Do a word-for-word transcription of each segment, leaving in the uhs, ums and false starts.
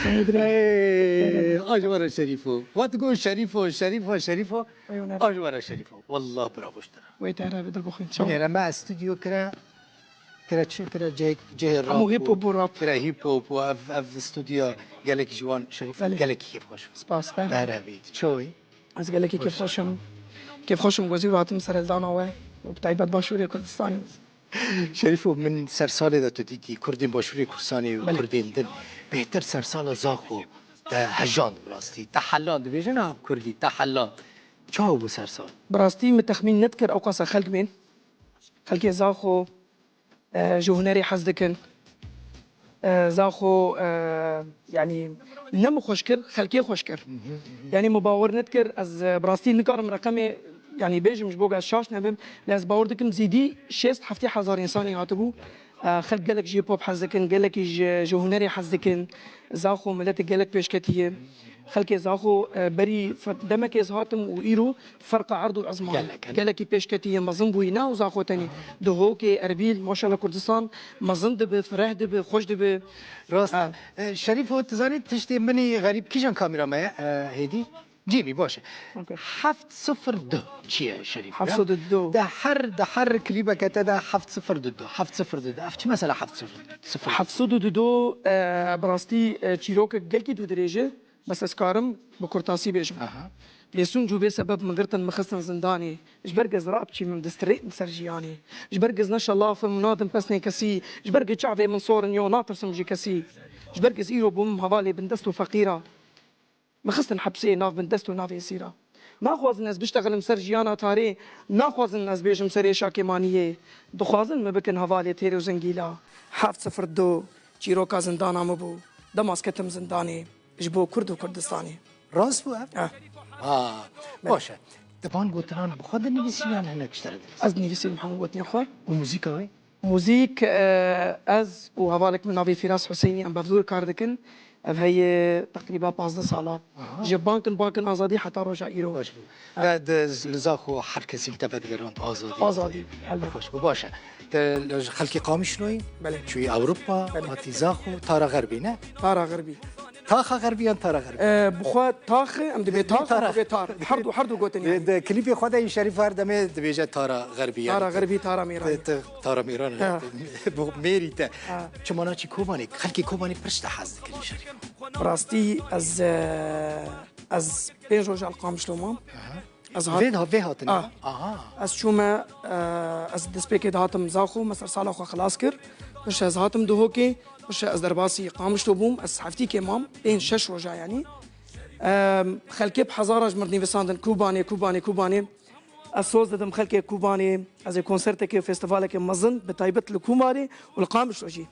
Ey, a ji we re Şerîfo. Wat got Şerîfo, Şerîfo, Şerîfo. Ey, hûn A ji we re Şerîfo. Wallah bravo ji te re. Wê te re bi dil bixwîn. Çaw. Binêre me stûdyo kire, kire çi, kire cihê, cihê rap Hemû hip hop û rap. Kire hip hop û ev, ev stûdyo gelekî ji wan Şerîf, Belê. Gelekî kêfxweş. Spas, be. Berevî, çawî? Ez gelekî kêfxweş im. Kêfxweş im, wezîr hatim sereldana we û bi taybet Başûrê Kurdistanê. Şerîfo, min sersalê de tu dîtî, Kurdên Başûrê Kurdistanê û Belê. Kurdên din bêhtir sersala Zaxo te hejand bi rastî. Te heland dibêjin ha bi kurdî, te heland. Çawa bû sersal? Bi rastî min texmîn nedikir ew qasa xelk bên. Xelkê Zaxo, e, ji hunerê hez dikin. E, Zaxo, e, yanî ne min xweş kir, xelkê xweş kir. Yanî min bawer nedikir, ez, e, bi rastî nikarim reqemê, yanî bêjim ji bo ku ez şaş nebim, lê ez bawer dikim zêdî şêst heftê hezar însanî hatibû. E, xelk gelek ji hip hop hez dikin, gelekî ji, ji hunerê hez dikin. Zaxo miletek gelek pêşketî ye. Xelkê Zaxo, e, berî fe-, demekê ez hatim û îro ferqa erd û ezman. Gelek, gelek. Gelekî pêşketî ye, mezin bûyî, ne ew Zaxo tenê. Duhokê, Erbîl, maşallah Kurdistan mezin dibe, fireh dibe, xweş dibe. Rast. Ha. E, Şerîfo, tu zanî tiştê min î xerîb kîjan kamera me ye, e, hêdî? Cîmî, baş e. Okey. Heft sifir du çi ye Şerîfo, ya? Heft sifir du. De her, de her klîbeke te de heft sifir du, heft sifir du. Ev çi mesela heft sifir du? Heft sifir du, e, bi rastî, e, çîrokek gelkî dû dirêj e. Bes ez karim bi kurtasî bêjim. Aha. Lê sûc û bê sebeb min girtin, min xistin zindanê. Ji ber giz rapçî min distirêt min ser jiyanê. Ji ber giz ne şelaf im, nadim pesnê kesî. Ji ber giz çavê min sor in yo, natirsim ji kesî. Ji ber giz îro bûm hevalê bindest û feqîra. Min xistin hepsê nav bindest û nav êsîra. Naxwazin ez biştexilim ser jiyana tarê, naxwazin ez bêjim ser êşa kêmaniyê. Dixwazin min bikin hevalê têr û zingîla. Heft sifir du, çîroka zindana min bû. Dema ez ketim zindanê. Ji bo Kurd û Kurdistanê. Rast bû ev? Eh. Ha, baş e. Tu van gotinan bi xwe dinivîsî yan hinek ji te re dinivîsî? Ez dinivîsînim hemû gotinên xwe. Û muzîka wê? Muzîk, e, ez û hevalek min navê Fîras Huseynî em bi hevdû kar dikin. Ev heye teqrîba pazdeh sala. Aha. Ji bankin, bankin azadî heta roja îro. Baş bû. Ve di, li Zaxo her kesî li te vedigerand azadî. Azadî, helbet. Xweş bû, baş e. Te li, ji xelkê Qamişloyê, Belê. Çûyî Ewropa, Belê. Hatî Zaxo, Tara Xerbî, ne? Tara Xerbî. Taxa Xerbî yan Tara Xerbî? E, bi xwe tax e, em dibê Dibê tax, em Tara. Dibê tar. Her du, her du gotin Dê, yani. Di klîpê xwe de yî Şerîf her demê dibêje Tara Xerbî, yani. Tara Xerbî, Tara Mêranê. Te, te, Tara Mêranê. Ha. Bu mêrî te. Ha. Çima naçî Kobanê? Xelkê Kobanê pir ji te hez dikin Şerîf. Rastî ez, e, ez pênc roja li Qamişlo mam. Aha. Ez hat- Vê, vê hatin. Ah. Aha. Ez çûme, e, ez destpêkê dihatim Zaxo, me sersala xwe xilas kir. Piştre ez hatim Duhokê, piştre ez derbasî Qamişlo bûm, ez heftîkê mam, pênc şeş roja yanî. E, xelkê bi hezara ji min nivîsandin, Kubanê, Kubanê, Kubanê. Ez soz didim xelkê Kubanê, ez ê konsertekê, festivalekê mezin, bi taybet li Kubanê û li Qamişlo jî.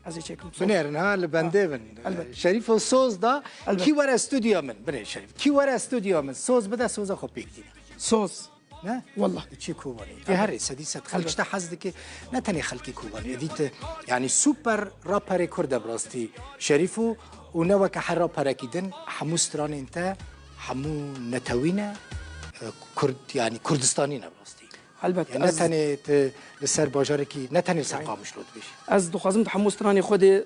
Ez ê çêkim. Binêrin ha, li bendê bin. Elbet. Şerîfo soz da, Elbet. Kî were stûdyoya min? Binê Şerîf. Kî were stûdyoya min? Soz bide, soza xwe pêk tîne. Soz. Ne? Wallah. Çi Kobanê? Elbet. Herê sedî sed. Xelk Elbet. Ji te hez dike. Ne tenê xelkê Kobanê. Edî te, yani super raperê Kurd e bi rastî Şerîfo û ne weke her raperekî din hemû stranên te, hemû netewî ne, e, Kurd, yani Kurdistanî ne bi rastî. Helbet, Yani ne ez tenê tu li ser bajarekî, ne tenê li ser Aynen. Qamişlo dibêjî. Ez dixwazim di hemû stranê xwe de,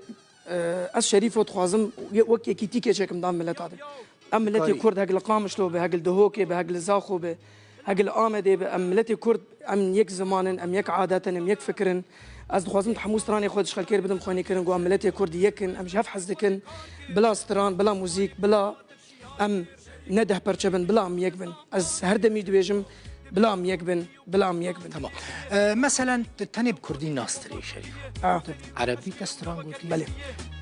e, ez Şerîfo dixwazim ye-, wek yekîtî keçekim dan mileta de. Em miletê Karî. Kurd hek li Qamişlo be, hek li Duhokê be, hek li Zaxo be, hek li Amedê be, em miletê Kurd, em yek ziman in, em yek adet in, em yek fikir in. Ez dixwazim di hemû stranê xwe de ji xelkê re bidim xwênekirin, ku em miletê Kurd yek in, em ji hev hez dikin, bila stran, bila muzîk, bila Em ne deh perçe bin, bila em yek bin. Ez her demî dibêjim, bila em yek bin, bila em yek bin. Tamam. Ee, meselen, tu tenê bi kurdî nas dirê Şerîf. Ha. Tu erebî te stran gotiye? Belê.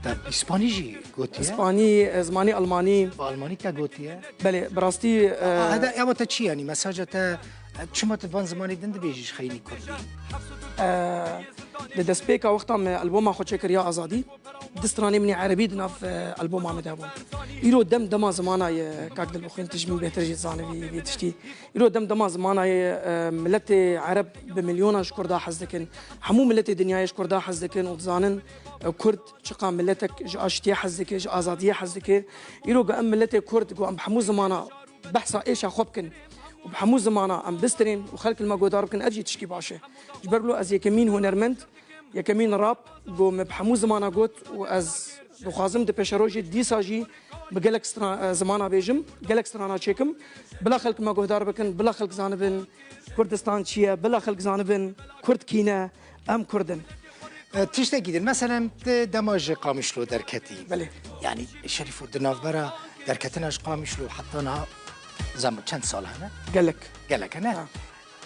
Te îspanî jî gotiye? Îspanî, e, zimanî almanî. Bi almanî te gotiye? Belê, bi rastî, e, A, hede, ewa te çi yanî? Mesaja te, e, çima tu van zimanî din dibêjî ji xeynî kurdî? E, di destpêka wexta me alboma xwe çêkiriya Azadî, du stranê min ê erebî di nav, e, alboma min de hebûn. Îro dem dema zimana ye, kak Dilbixwîn, tu ji min bêhtir jî dizanî vî, vî tiştî. Îro dem dema zimana ye, e, miletê ereb bi milyonan ji kurda hez dikin. Hemû miletê dinyayê ji kurda hez dikin û dizanin, e, kurd çiqa miletek ji aştiyê hez dike, ji azadiyê hez dike. Îro ku em miletê kurd, ku em bi hemû zimana behsa êşa xwe bikin û bi hemû zimana em bistirên û xelk li me guhdar bikin, ev jî tişkî baş e. Ji ber wilo ez yekemîn hunermend Yekemîn rap ku me bi hemû zimana got û ez dixwazim di pêşerojê dîsa jî bi gelek stra-, e, zimana bêjim, gelek strana çêkim. Bila xelk me guhdar bikin, bila xelk zanibin Kurdistan çi ye, bila xelk zanibin Kurd kî ne, em Kurd in. E, tiştekî din, meselen, tu dema ji Qamişlo derketî. Belê. Yanî, Şerîfo, di navbera derketina ji Qamişlo heta niha, zamo çend sal hene? Gelek. Gelek hene? Ha.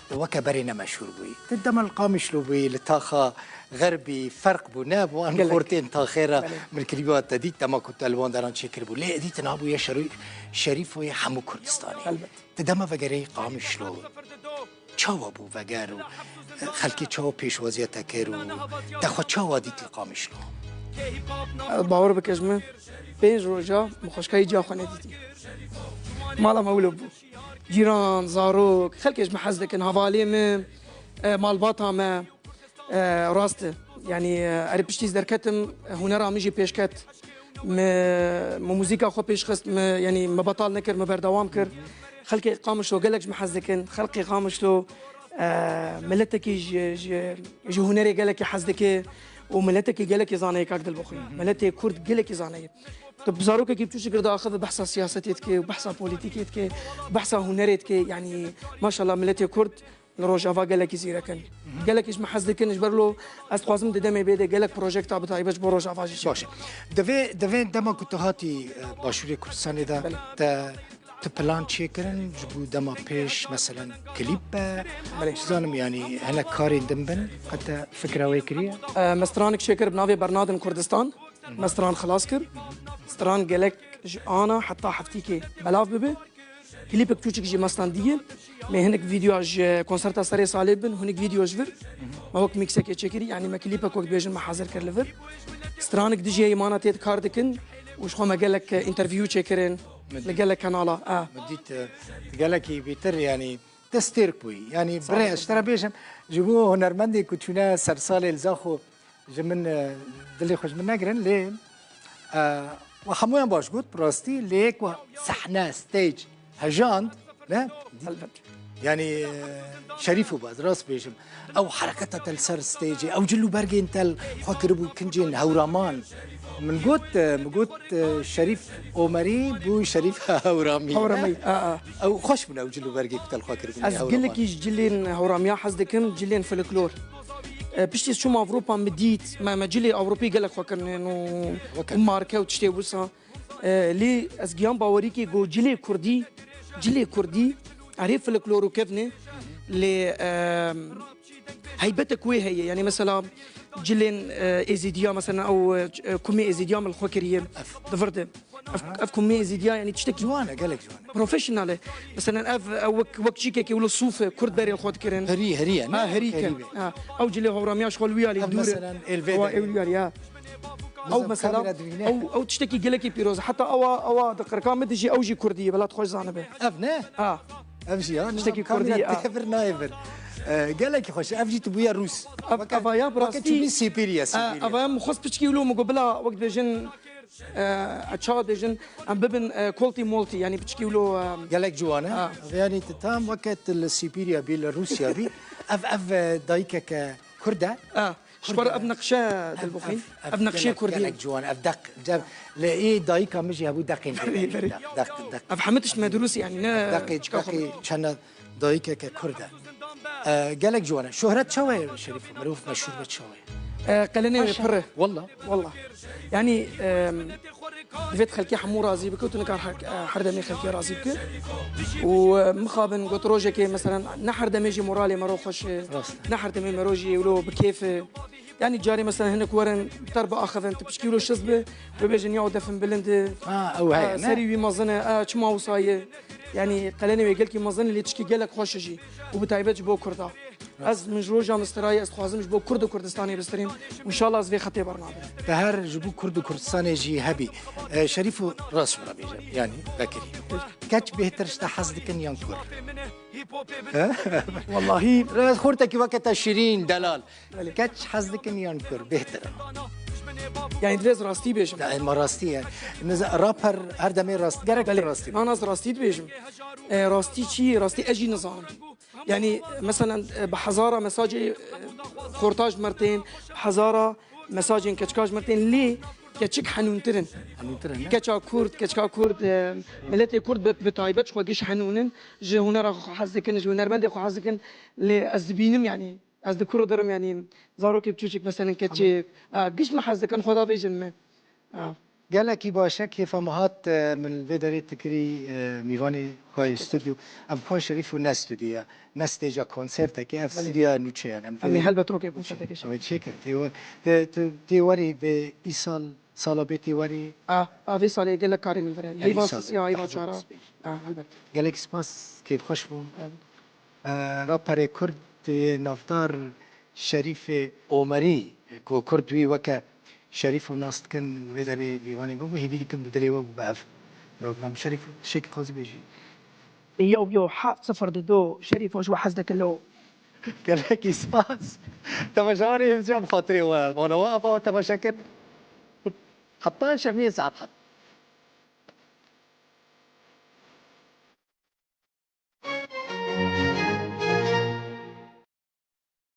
Weke berê ne meşhûr bûyî. Tu dema li Qamişlo bûyî, li taxa Xerbî, ferq bû, nebû? Em Gelek. Xortên taxê re Belê. Min klîba te dît, dema ku te li wan deran çêkiribû. Lê êdî tu nabûye Şerî-, Şerîfoyê hemû Kurdistanê. Elbet. Tu dema vegereyî Qamişlo, çawa bû veger û, e, xelkê çawa pêşwaziya te kir û te xwe çawa dît li Qamişlo? Bawer bike ji min, pênc roja min xweşkayî ciya xwe nedîtî. Mala me wilo bû. Cîran, zarok, xelkê ji min hez dikin, hevalê min, e, malbata me, e, rast e. Yanî, e, erê piştî ez derketim, e, hunera min jî pêş ket. Me, me muzîka xwe pêş xist, me, yanî me betal nekir, me berdewam kir. Xelkê Qamişlo gelek ji min hez dikin. Xelkê Qamişlo, e, miletekî ji, ji, ji hunerê gelekî hez dike û miletekî gelekî zane ye, kak Dilbixwîn. Miletê Kurd gelekî zane ye. Tu bi zarokekî biçûçik re diaxive behsa siyasetê dike û behsa polîtîkê dike, behsa hunerê dike. Yanî, maşallah, miletê Kurd li Rojava gelekî zîrek in. Gelekî ji min hez dikin, ji ber lo ez dixwazim di demê bê de gelek projekta bi taybet ji bo Rojava jî çêkim. Baş e. Di vê, di vê dema ku tu hatî, e, Başûrê Kurdistanê de, Belê. te, tu plan çêkirin ji bo dema pêş, meselen, klîp be? Belê. Nizanim, yanî, hinek karên din bin, qet te fikra wê kiriye? E, me stranek çêkir bi navê Bernadin Kurdistan. Me stran xilas kir. Stran gelek ji ana heta heftîkê belav bibe. Klîpek çûçik jî me standiye. Me hinek vîdyoa ji konserta serê salê bin, hinek vîdyo ji vir. Me wek mîksekê çêkirî, yanî me klîpek wek dibêjin me hazir kir li vir. Stranek dijî heyî mana tê de kar dikin û ji xwe me gelek, e, interview çêkirin li gelek kanala. A. Me dît, e, gelekî bêtir, yanî te stêrk bûyî. Yanî Sağ ol. Birê ez ji te re bêjim, ji bo hunermendê ku çûne ser salê li Zaxo, ji min, e, dilê xwe ji min negirin, lê, e, we hemûyan baş got, bi rastî, lê yek we sehne, stage, hejand, ne? Elbet. Yanî, e, Şerîf û baz, rast bêjim. Ew hereketa te li ser stageê, ew cil û bergên te li xwe kiribû kincên hewraman. Min got, e, min got, e, Şerîf Omerî bû Şerîf Hewramî. Hewramî, a, a. Ew xweş bûn ew cil û bergê ku te li xwe kiribûn. Ez hewraman. Gelekî ji cilên hewramiya hez dikim, cilên folklor. E, piştî ez çûm Ewropa, min dît, me, me cilê Ewropî gelek xwe kirine û, Weke. û marke û tiştê wisa. E, lê ez giyan bawerîkê ku cilê Kurdî, cilê Kurdî, erê folklor û kevne, lê, e, heybetek wê heye. Yanî mesela cilên, e, Êzîdiya, mesela ew, e, kumê Êzîdiya min li xwe kiriye, di vir de. Ev, ev kumê Êzîdiya, yanî tiştekî Ciwan e, gelek ciwan e. Professional e. Mesela ev, ew wek, wek çîkekê wilo sûf e, Kurd berê li xwe dikirin. Herî, herî ye, ne? Ha, herî ke. Herî be. Ha, ew cilê hewramiya ji xwe li wî alî Ev dûr e. Mesela êlvê Ewa, de. Ew wî alî, ha. Ew Nizam mesela, kamera dibîne. ew, ew tiştekî gelekî pîroz e. Heta ewa, ewa di qirka min dijî, ew jî Kurdî ye, bila tu xweş zanibe. Ev ne? Ha. Ev jî ya, Tiştekî nizam kamera Kurdî ye, ha. tê vir nayê vir. E, gelekî xweş. Ev jî tu bûye Rûs. Ev, Weke, eva ya bi weke rastî. çûbî Sîbîrya, Ha, Sîbîrya. eva ya min xwest piçkî wilo min got, bila wek dibêjin, e, çawa dibêjin, em bibin, e, koltî moltî, yanî piçkî wilo, e, Gelek ciwan e. Ha. Ev yanî tu tam weke tu li Sîbîrya bî, li Rûsya bî. Ev, ev, e, dayikeke Kurd e. Ha. Ji xwe re ev neqşe Dilbixwîn. Ev, ev, ev neqşê gelek, Kurdî ye. Gelek ciwan, ev deq, deq, li ê dayika min jî hebû deqên vê Verê, derê. verê. Deq, deq, deq. Ev hemî tişt me dirûst, yanî ne Deqê, çika xwe deqê çend dayikeke Kurd e. E, gelek ciwan e. Şohret çawa ye Şerîf? Mirov meşhûr be çawa ye? E, qelenê wê Paşa. pir e. Walla. Walla. Yanî, e, divêt xelkê hemû razî bike û tu nikar her, e, her demê xelkê razî bike. Û, e, mixabin got rojekê, mesela, ne her demê jî moralê mero xweş e. Rast e. Ne her demê mero jî wilo bi kêf e. Yanî carê mesela hinek werin ter biaxivin, tu piçkî wilo şiz bi, bibêjin ya o defin bilind e. Ha, ew heye, Ha, ne? serî wî mezin e, a, çima wisa ye? Yanî qelenê wê gelkî mezin e, lê tişkî gelek xweş e jî. Û bi taybet ji bo Kurda. Ez min ji roja min stirayê, ez dixwazim ji bo Kurd û Kurdistanê bistirîm. Û înşallah ez vê xetê bernabim. Te her ji bo Kurd û Kurdistanê jî hebî. E, Şerîf û rast ji min re bêje, yanî vekirî. Keç bêhtir ji te hez dikin yan kur? He? Wallahî. Rêz xortekî weke te şirîn, delal. Belê. Keç hez dikin yan kur, bêhtir e. Yani divê ez rastî bêjim. Ya, ma rastî ye. Niza-, raper her demê rast, gerek Belê. rastî. Nan ez rastî dibêjim. E, rastî çi? Rastî ez jî nizanim. Yani mesela, e, bi hezara mesajê, e, Xorta ji mir tên, hezara mesajên keçika ji mir tên, lê keçik henûntir in. Henûntir in, ne? Keça Kurd, keçika Kurd, e, miletê Kurd bi, bi taybet ji xwe giş henûn in. Ji hunera xwe hez dikin, ji hunermendê xwe hez dikin. Lê ez dibînim, yanî, ez di kur dirim, yanî, zarokê biçûçik, meselen, keçê, e, giş me hez dikin, xwe davêjin me. E, Gelekî baş e, kêfa min hat, e, min vê derê tu kirî, e, mîvanê xwe yê stûdyo. Em xwe Şerîf û ne stûdyo ye. Ne stêja konsertekê, ev stûdyoya nûçe ye. Em Em ê helbet rokê konsertekê şî. Ew çêkin. Tê we-, tê, tê, tê werî vê îsal, sala bê tê werî. A, a vê salê gelek karê min vere. Her Heyva îsal. Sisiya, heyva Daha çara. zor. A, helbet. Gelek spas, kêfxweş bû. E, raperê Kurd yê navdar Şerîfê Omerî, ku Kurd wî weke Şerîf û nas dikin, wê derê mîvanê bû, hêvî dikim bi dilê we bû bi ev. Program Şerîf, tiştekî xwezî bêjî. Yo, yo, heft sifir di do, Şerîfo ji we hez dike lo. Gelekî spas. Temaşevanê hêvî bi xatirê we. Vana we ava temaşe kir. Heta şeviyê saet heft.